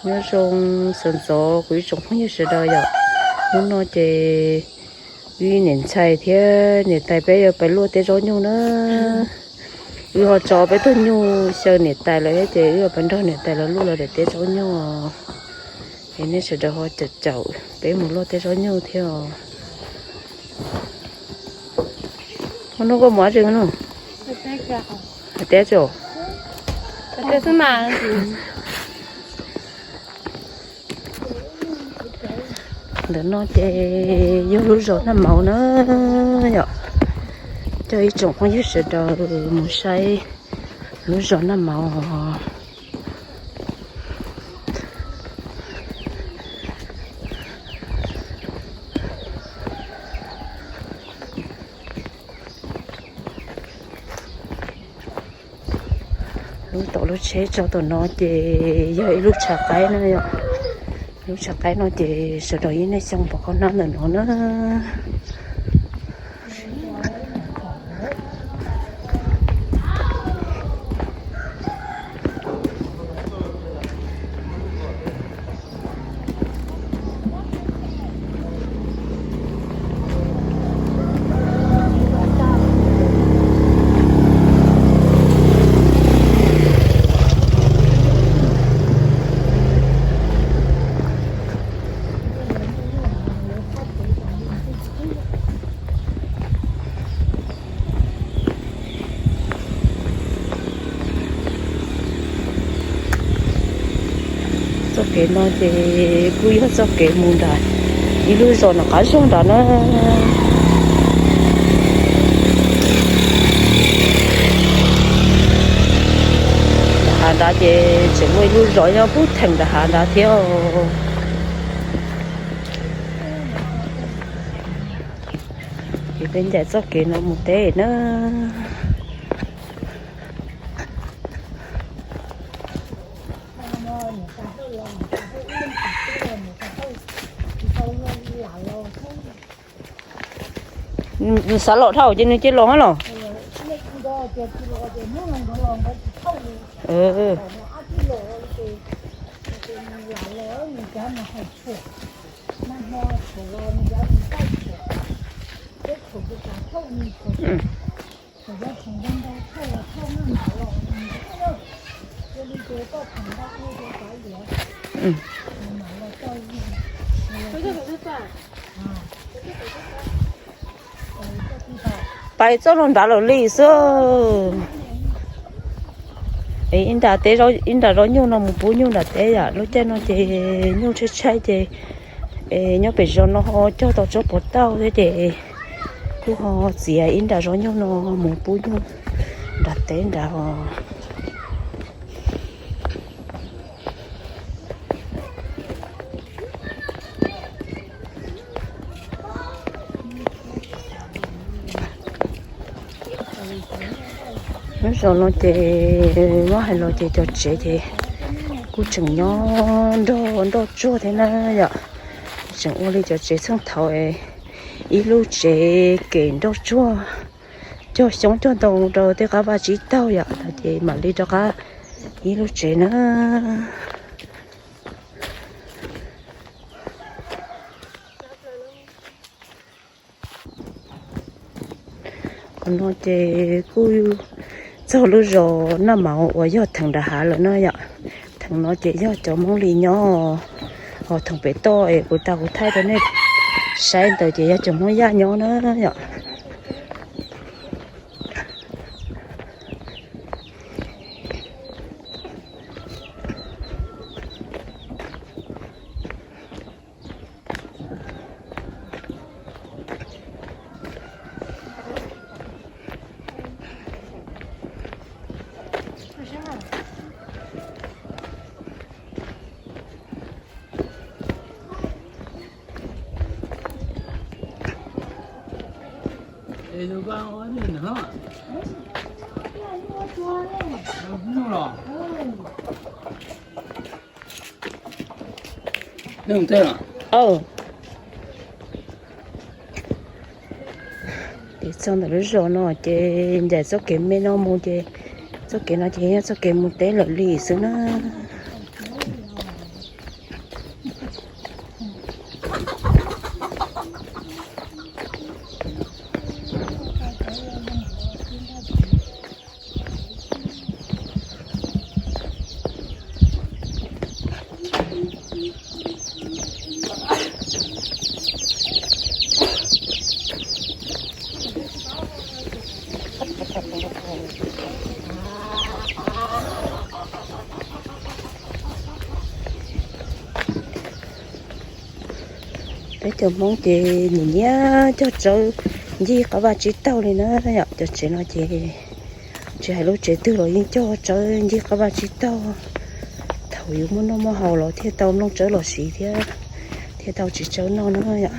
Nyob zoo sawv ntxov kuv ib tsoom phooj ywg sawv daws yom. Hnub no ces wb niam ntxhais thiab niam tais peb yuav pais luaj teb zaub nyuj na. Wb ho tso peb tug nyuj xyaw niam tais lawm thiab ces wb yuav pais nrog niam tais lawv luaj lawv daim teb zaub nyuj. Es nej sawv daws ho caum caum peb mus luaj teb zaub nyuj thiab os. Hnub no koj mus dab tsi no? Hais teb tso. Ntawm no ces yog lub zos Naj Mauv na yom. Coj ib tsoom phooj ywg sawv daws mus saib lub zos Naj Mauv. Lub tom lub tsheb tso tom no ces yog ib lub tshav qaib na yom. Lub tshav qaib no ces sawv daws yeej niaj xyoo pom qhov nab ntawm no na. Txoj kev no ces kuj yog txoj kev mus nram ib lub zos nram qab zog nrad na. Nram hav nrad ces tseem muaj ib lub zos nyob pub theem nram hav nrad thiab. Ces peb ncaim txoj kev no mus teb na. Nws xav los dhau ces nws cia los los. Pais txoj no nrad lawm li xwb. Es ib nra teb, ib nra zaub nyuj no mus pub nyuj nram teb yom. Lub caij no ces nyuj tshaib tshaib ces nyob pem zos no ho cog tau tsob pov tauj thiab ces kuj ho txiav ib nra zaub nyuj no mus pub nyuj nram teb nrad os. Lub zos no ces muab hais los ces cov tsev ces kuj tseem nyob nrog nroj tsuag thiab na yom. Tseem ua li cov tsev txheej thaud, ib lub tsev kem nroj tsuag, cog xyoob cog ntoo rau tej qab vaj tsib taug yom, ces mam li rov qab ib lub tsev na. Qhov no ces kuj txog lub zos Naj Mauv uas yog theem nram hav lawm no yom. Theem no ces yog cov Hmoob li nyob, ho theem pem toj es kuv tau kuv thaij rau nej saib ntawd ces yog cov Hmoob Yaj nyob na yom. Ces txog ntawm lub zos no ces ncaim txoj kev me no mus ces txoj kev no ces yog txoj kev mus teb lawm li xwb na. Peb cov Hmoob ces nyiam nyiam cog tsawb ncig qab vaj tsib taug li na yom. Cov tsev no ces tsis hais lub tsev twg los yeej cog tsawb ncig qab vaj tsib taug. Thaum yus muaj noj muaj haus los thiaj tau nplooj tsawb los siv thiab, thiaj tau tsis tsawb noj na yom.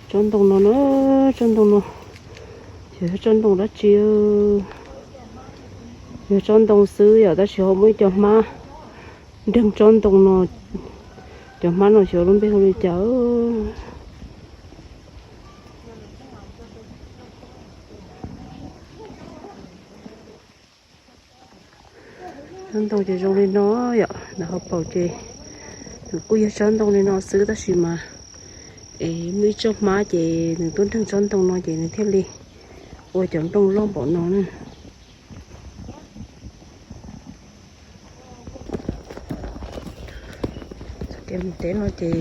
Tsob ntoo no na, tsob ntoo no, xyov yog tsob ntoo dab tsi. Yog tsob ntoo xwb yom, tab sis ho muaj ib co hmab nreeg tsob ntoo no. Cov hmab no xyov lub npe hu li cas. Tsob ntoo ces zoo li no yom, ntawm hauv paus ces nws kuj yog tsob ntoo li no xwb tab sis mas es muaj ib tsob hmab ces nws tuaj nreeg tsob ntoo no ces nws thiaj li ua cov nplooj loj npaum no na. Txoj kev mus teb no ces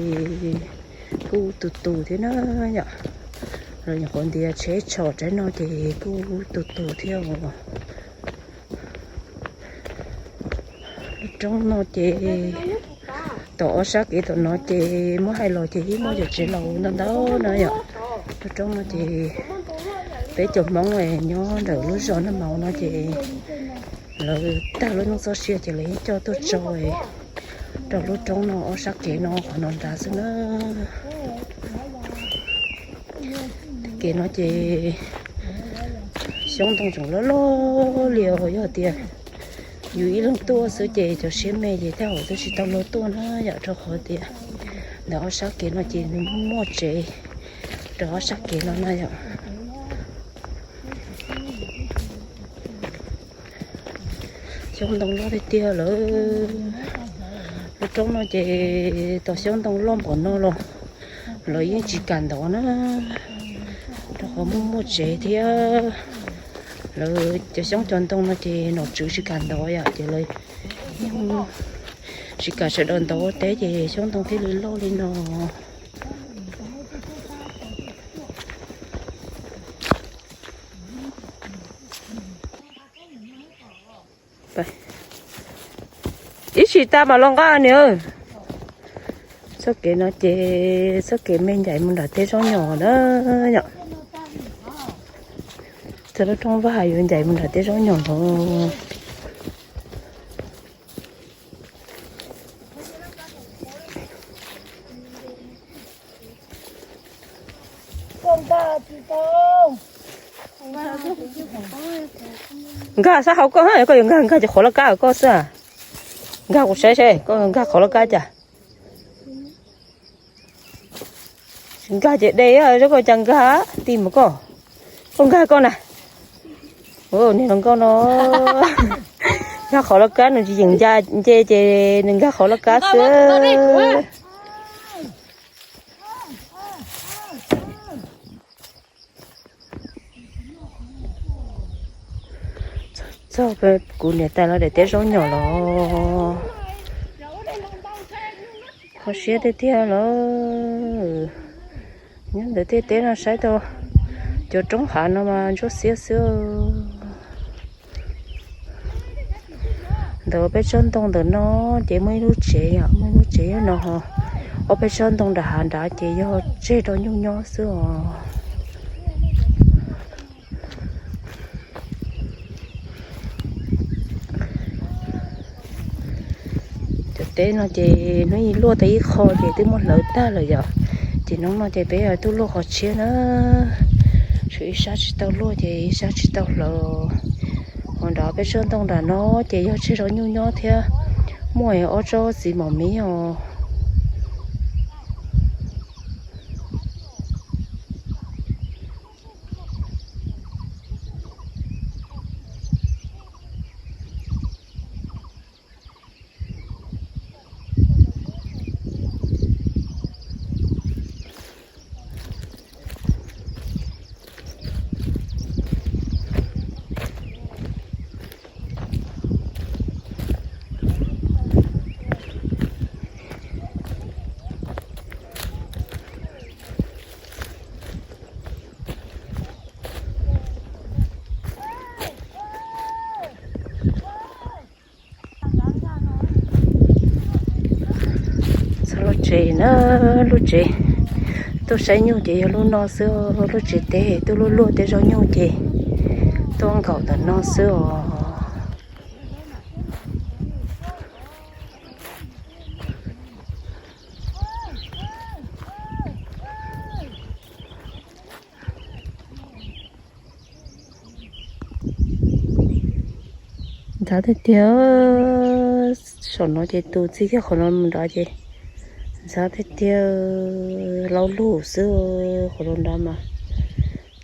kuj tus tus thiab na yom. Los nyuam qhuav ntiav tsheb tshom tsaib no ces kuj tus tus thiab os. Lub roob no ces tom ob sab kev tom no ces muab hais los ces ib muaj cov tsev laus ntau ntau na yom. Lub roob no ces peb cov Hmoob nyob ntawm lub zos Naj Maus no ces lawv tag lub neej txoj sia ces lawv yeej coj tuaj tso rau lub roob no ob sab kev no qhov no nrad xwb na. Kev no ces xyoob ntoo tseem loj loj li os, yog tias yus ib leeg tuaj xwb ces cov siab me ces tej zaum twb tsis tau luag tuaj na yom, rau qhov tias ntawm ob sab kev no ces nws muaj tsev rau ob sab kev no na yom. Xyoob ntoo loj tiag tiag lawm. Lub roob no ces tau xyoob ntoo loj npaum no los lawv yeej tsis kam ntov na, rau qhov muaj muaj tsev thiab. Lawv cov xyoob cov ntoo no ces nom tswv tsis kam ntov yom, ces lawv tsis kam sawv daws ntov teb ces xyoob ntoo thiaj li loj li no. Ib tsis tas mam los nqa niam. Txoj kev no ces txoj kev me ncaim mus nram tej zaub nyom na yom. Txoj lub roob vaj yuav ncaim mus nram tej zaub nyom no. Nkag sab hauv koj, koj yuav nkag, nkag ces qhov laj kab koj xwb. Nkag kuv saib seb koj nkag qhov laj kab cas. Nkag ces de, koj cas nkag ti mus koj. Koj nkag koj na. Niag hluas nkauj no nkag qhov laj kab, nws tsis yeem nce ces nws nkag qhov laj kab xwb. Txog kuv niam tais lawv daim teb zaub nyom los kho siab tiag tiag lawm. Nyob ntawm tej teb no saib tau cov roob hav no mas ntsuab xiab xwb. Ntawm peb tsob ntoo ntawm no ces muaj ib lub tsev, muaj ib lub tsev no, ob peb tsob ntoo nram hav nrad ces yog tseg rau nyuj nyob xwb os. Cov teb no ces hnub ib luaj tau ib qho ces twb muab hlawv tag lawm yom. Ces hnub no ces peb tuaj luaj qhov tshiab na. Tshuav ib sab tsis tau luaj ces ib sab tsis tau hlawv. Hos nrad peb tsob ntoo nram no ces yog tseg rau nyuj nyob thiab, muaj ob tsob txiv mom miv os. Tsev na, lub tsev tuaj saib nyuj ces yog lub no xwb, lub tsev teb tuaj luaj luaj tej zaub nyuj ces tuaj nkaum ntawm no xwb os. Ntxhab tiag tiag, saum no ces tus txij kiag qhov no mus nrad ces ntxhab tiag tiag, laub lug xwb qhov no nrad mas.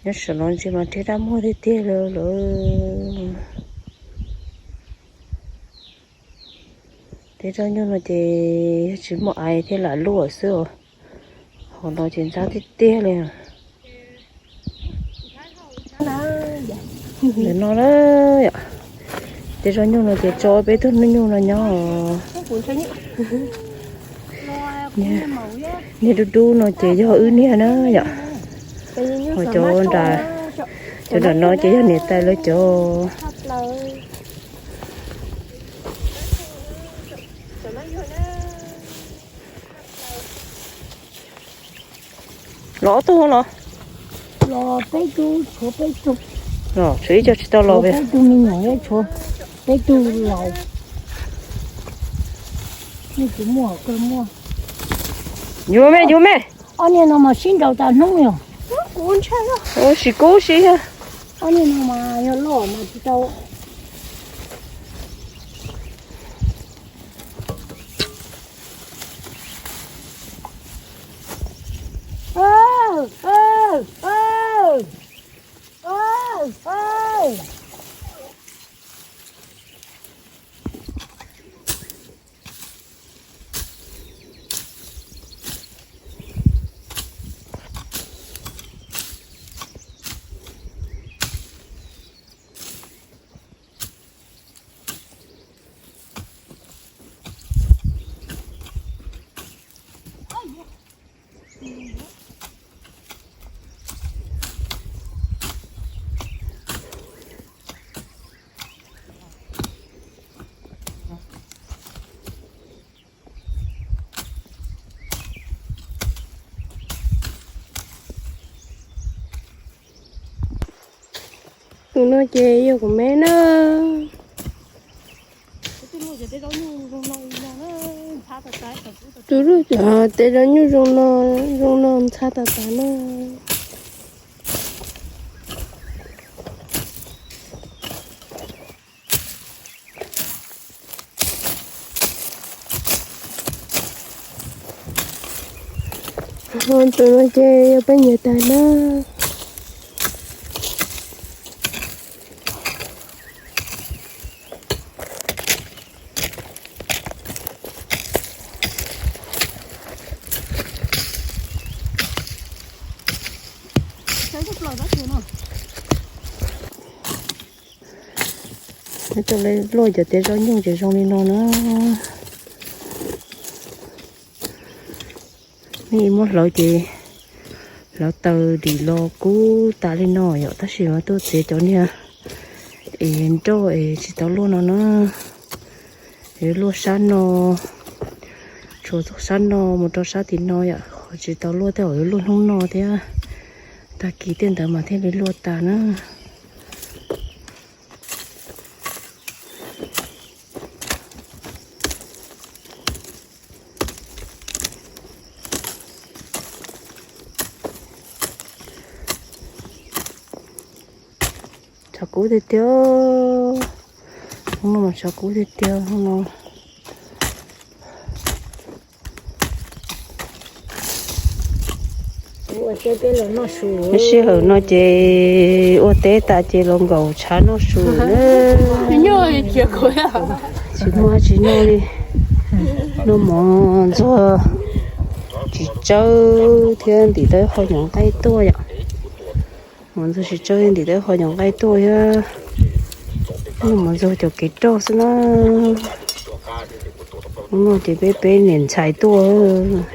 Nyob saum no ntsis mas rhiab dab muag tiag tiag li lawm. Tej zaub nyuj no ces yog tsis muaj aiv thiaj lam luaj xwb os. Hauv no ces ntxhab tiag tiag li. Ntawm no na yom, tej zaub nyuj no ces tso peb tug nyuj no nyob. Niag dub dub no ces yog wb niag na yom. Ho cov nram, cov nram no ces yog niam tais lawv cov. Los ob tug los? Los peb tug, tshuav peb tug. Los tshuav ib co tsis tau los. Peb tug me nyuam, tshuav peb tug laus. Nej tsis muaj, koj muaj. Yuav me, yuav me. Ob niag no mas sib nraus tas hnub yom. Sim kub si. Ob niag no mas yog loj mas tsis tau. Tus no ces yog kuv me na. Tus lub, tej zaub nyuj zoo no ntxhab tas tas na. Tus no ces yog peb niam tais na. Coj los luaj cov tej zaub nyuj ces zoo li no na. Nej muab hlawv ces hlawv taws dim los kub tas li no yom, tab sis mas tuaj txiav cov niag es nroj es tsis tau luaj no na. Yuav luaj sab no, tshuav txog sab no mus rau sab tim no yom, qhov tsis tau luaj tej zaum yuav luaj hnub no thiab, tag kis tej ntawd mas thiaj li luaj tas na. Tshav kub tiag tiag, hnub no mas tshav kub tiag tiag hnub no. Lub sij hawm no ces ua teb tas ces los nkaum tshav noj su na. Tsis muaj dab tsi noj li. Noj mov ntxuag tsis tsawb thiab ntim tau ib qho nyuam nqaij tuaj yom. Mov ntxuag tsis tsawb ntim tau ib qho nyuam nqaij tuaj thiab. Noj mov ntxuag cov kev roj xwb na. Hnub no ces peb peb niam ntxhais tuaj.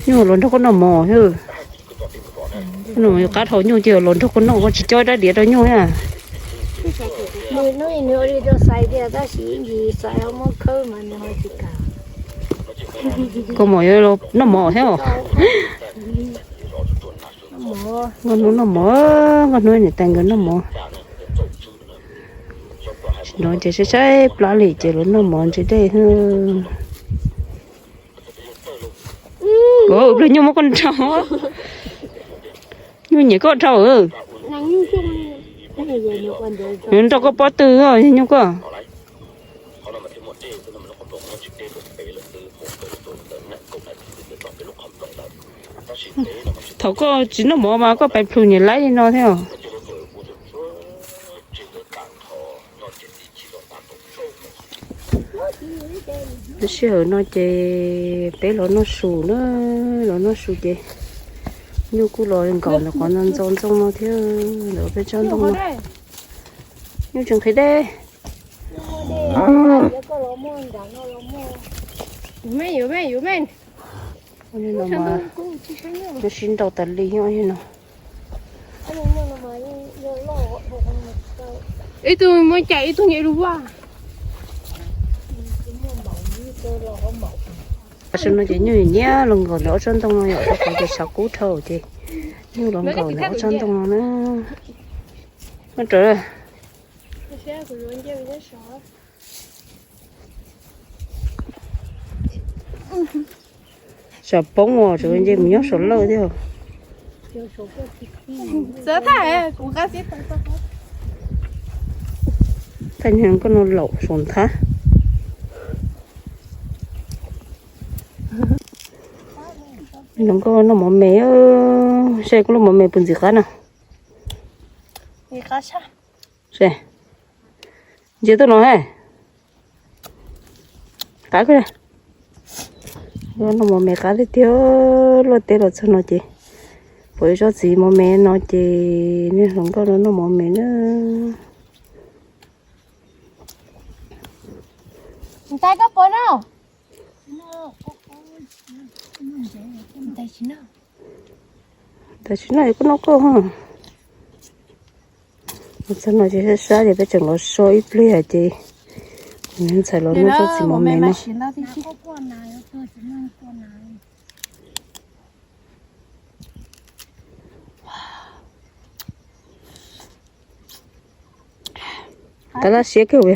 Nyuj los nrog koj noj mov thiab. Noj qab dhau nyuj ces los nrog koj noj, koj tsis cob dab diav rau nyuj na. Nws hnub ib nws ua li rau Xais tiag tab sis ib ntsis Xais ho muab khawb mas nws ho tsis kam. Koj mom yuav noj mov thiab os. Nkauj hnub noj mov, nkauj hnub niam tais nkawd noj mov. Tsis nrov ces saib saib plab li ces lawv noj mov ntse dej. Ua ib pliag nyuj muab koj nrhau. Nyuj nyiam koj dhau. Nws nrog koj pob tw nyuj koj. Thaum koj tsis noj mov mas koj pais plhws niam laib li no thiab. Lub sij hawm no ces peb los noj su na, los noj su ces nyuj kuj los nkaum ntawm qhov ntxo ntxoo no thiab, ntawm peb tsob ntoo no. Nyuj tseem qhiav dej. Ib tug muab cais ib tug nyuj lub vaj. Tam sim no ces nyuj nyiam los nkaum ntawm ob tsob ntoo no yom, rau qhov ces sab kub dhau ces nyuj los nkaum ntawm ob tsob ntoo no na. Muab rawv. Saum poob os, tseem nce mus nyob saum lawj thiab. Thaij niag nkauj no laum saum nthab. Niag nkauj noj mov me, saib koj lub mov me puas ntxim qab na. Ntsia tuaj no he. Qab kawg. Noj mov me qab tiag tiag, luaj teb los txog no ces pom ib tsob txiv mov me no ces niag hluas nkauj no noj mov me na. Ntais koj puas noj? Ntais tsis noj, koj noj koj. Txog no ces sab sab ces peb tseem los so ib pliag ces kuv ntxhais los noj tsob txiv mov me no. Qab lab siab kawg.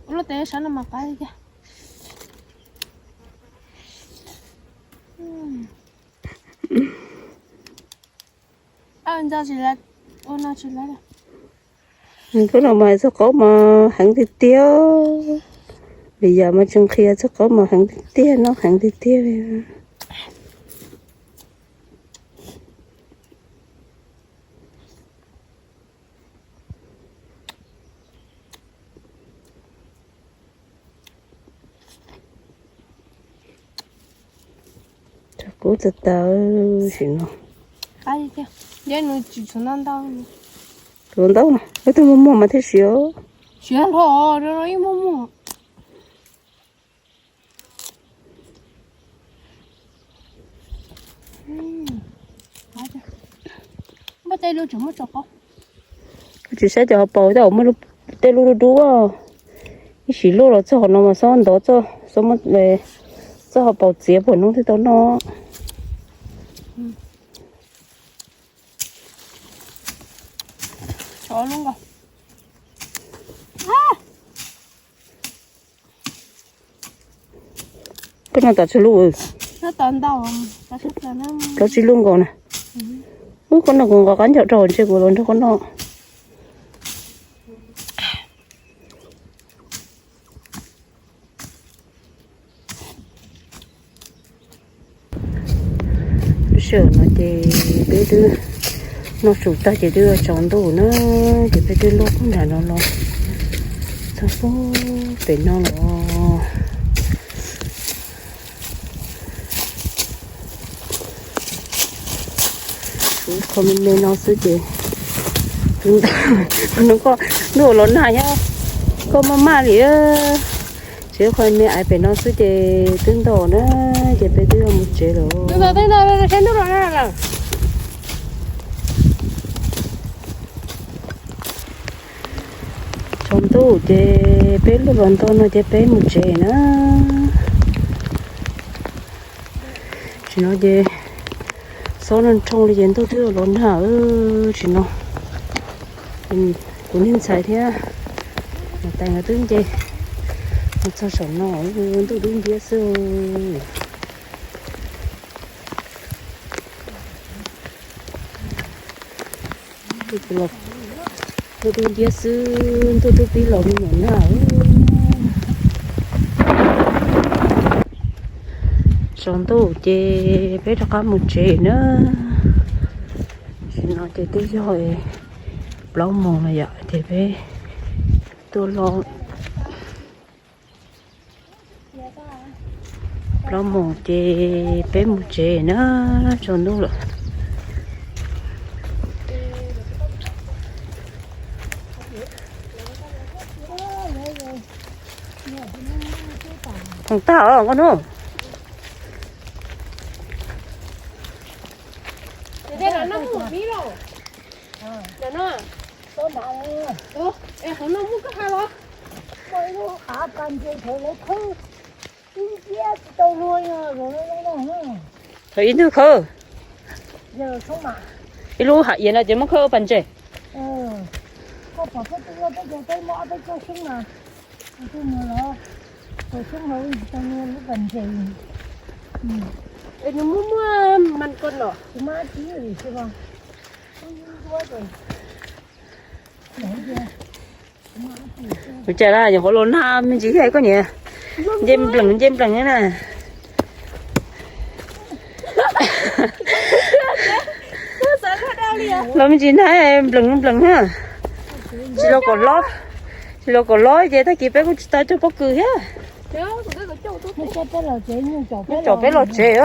Nws koj no mas hais txog qaub mas heev tiag tiag, vim yam mas tseem qhia txog qaub mas heev tiag tiag, noj heev tiag tiag li. Kub tas tas sim no. Tsuav ntau, ib tug muag muag mas thiaj siav. Siav nrho, muag muag. Koj tsis saib cov hauv paus, tej uas muaj tej lub dub dub, ib sim luaj los txog qhov no mas xob ntov, xob muab txoj hauv paus txiav puag noob thiaj tau noj. Koj noj tas tsawg lub? Plaub tsib lub nkaus na. Ub, koj noj kuv nqa qab ncaug rau ntshe kuv los nrog koj noj. Lub sij hawm no ces peb twb noj su tag ces twb tsaus ntuj na, ces peb twb luaj puag nram no los txog puag pem no los. Suav qhov me me no xwb ces, no koj ntuj los nag nyob, koj maj maj li. Tsev qhov me me aiv pem no xwb ces twb ntau na, ces peb twb yuav mus tsev lawm. Tsaus ntuj ces peb luaj los ntau no ces peb mus tsev na. Nim no ces xob nroo nroo li ces ntuj twb los nag tsis no. Kuv niag ntxhais thiab niam tais nkawd twb nce mus txog saum no, ntuj dub nciab xwb. Ntuj dub nciab xwb, ntuj twb pib los me nyuam nag. Tsaus ntuj ces peb rov qab mus tsev na. Tam sim no ces twb yog plaub moos lawm yom, ces peb tuaj los plaub moos ces peb mus tsev na, tsaus ntuj lawm. Phoom tag os nkauj hnub. Thaum ib ntug khawb, ib lub haj iav no ces muab khawb ua pas ntses. Ua cas na, nyuam qhuav los nag me ntsis thiab koj niam, nce nplees nce nplees na. Los me ntsis nag nplees nplees na. Tsis los kom lob, tsis los kom lob ces tag kis peb kuj tsis tau cog pob kws thiab. Caum peb los tsev.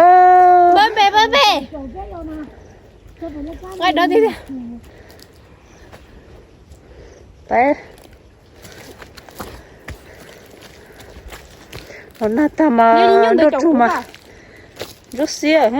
Peb los nag tag mas nroj rug mas nruab xiab.